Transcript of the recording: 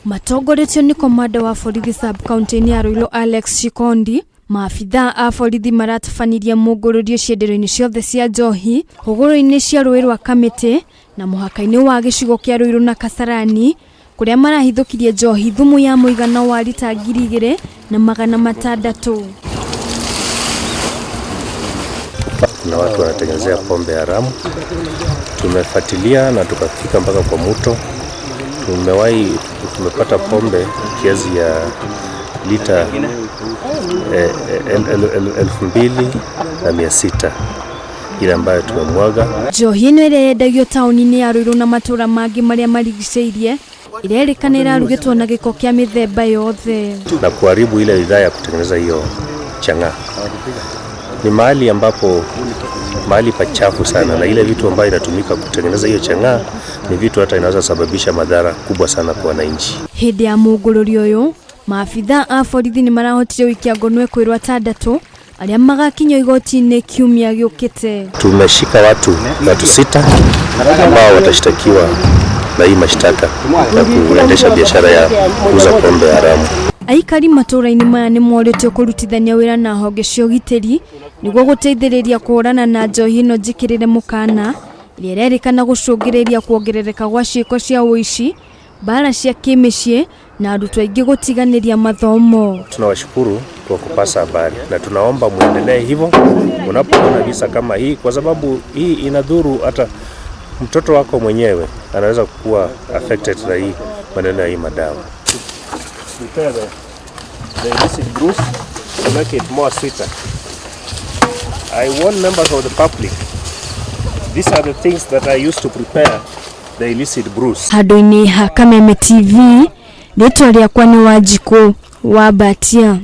Matongoretio nĩ komanda wa borithi sub county-inĩ ya Ruiru Alex Shikondi, maabithaa a borithi maratabanirie mũngũrũrio cienderio-inĩ ciothe cia njohi hũgũrũrũ-inĩ cia rũĩ rwa Kamĩtĩ na mũhaka-inĩ wa gĩcigo kĩa Ruiru na Kasarani kũrĩa marahithũkirie njohi thumu ya mũigana wa rita 2600. Kuna watu wanatengenezea pombe haramu. Tumefuatilia na tukafika mpaka kwa mto. Tumewahi tumepata pombe kiasi ya lita 2600 ile ambayo tumemwaga. Njohi ĩno ĩrĩa yendagio taũni-inĩ ya Ruiru na matũra mangĩ marĩa marigicĩirie ĩrerĩkana ĩrarugĩtwo na gĩko kĩa mĩthemba yothe na kuharibu ile bidhaa ya kutengeneza hiyo chang'aa. Ni mahali ambapo mahali pachafu sana, na ile vitu ambayo inatumika kutengeneza hiyo chang'aa ni vitu hata inaweza sababisha madhara kubwa sana kwa wananchi. Hĩndĩ ya mũngũrũrio ũyũ, maabithaa a borithi nĩ marahotire gũikia ngono ekwĩrwo atandatũ arĩa magakinyio igoti-inĩ kiumia gĩũkĩte. Tumeshika watu sita ambao watashtakiwa na hii mashtaka ya kuendesha biashara ya kuuza pombe haramu. Aikari matũra-inĩ maya nĩ morĩtio kũrutithania wĩra na honge cia ũgitĩri nĩguo gũteithĩrĩria kũhũrana na njohi ĩno njĩkĩrĩre mũkana ĩrĩa ĩrerĩkana gũcũngĩrĩria kuongerereka gwa ciĩko cia ũici, mbara cia kĩmĩciĩ na arutwo aingĩ gũtiganĩria mathomo. Tunawashukuru kwa kupasa habari na tunaomba muendelee hivyo unapoona visa kama hii, kwa sababu hii inadhuru hata mtoto wako mwenyewe anaweza kuwa affected na hii maneno ya hii madawa. Prepare the illicit brews to make it more sweeter. I warn members of the public, these are the things that I used to prepare the illicit brews. Handũ-inĩ ha Kameme TV, rĩtwa rĩakwa nĩ Wanjikũ wa Mbatia.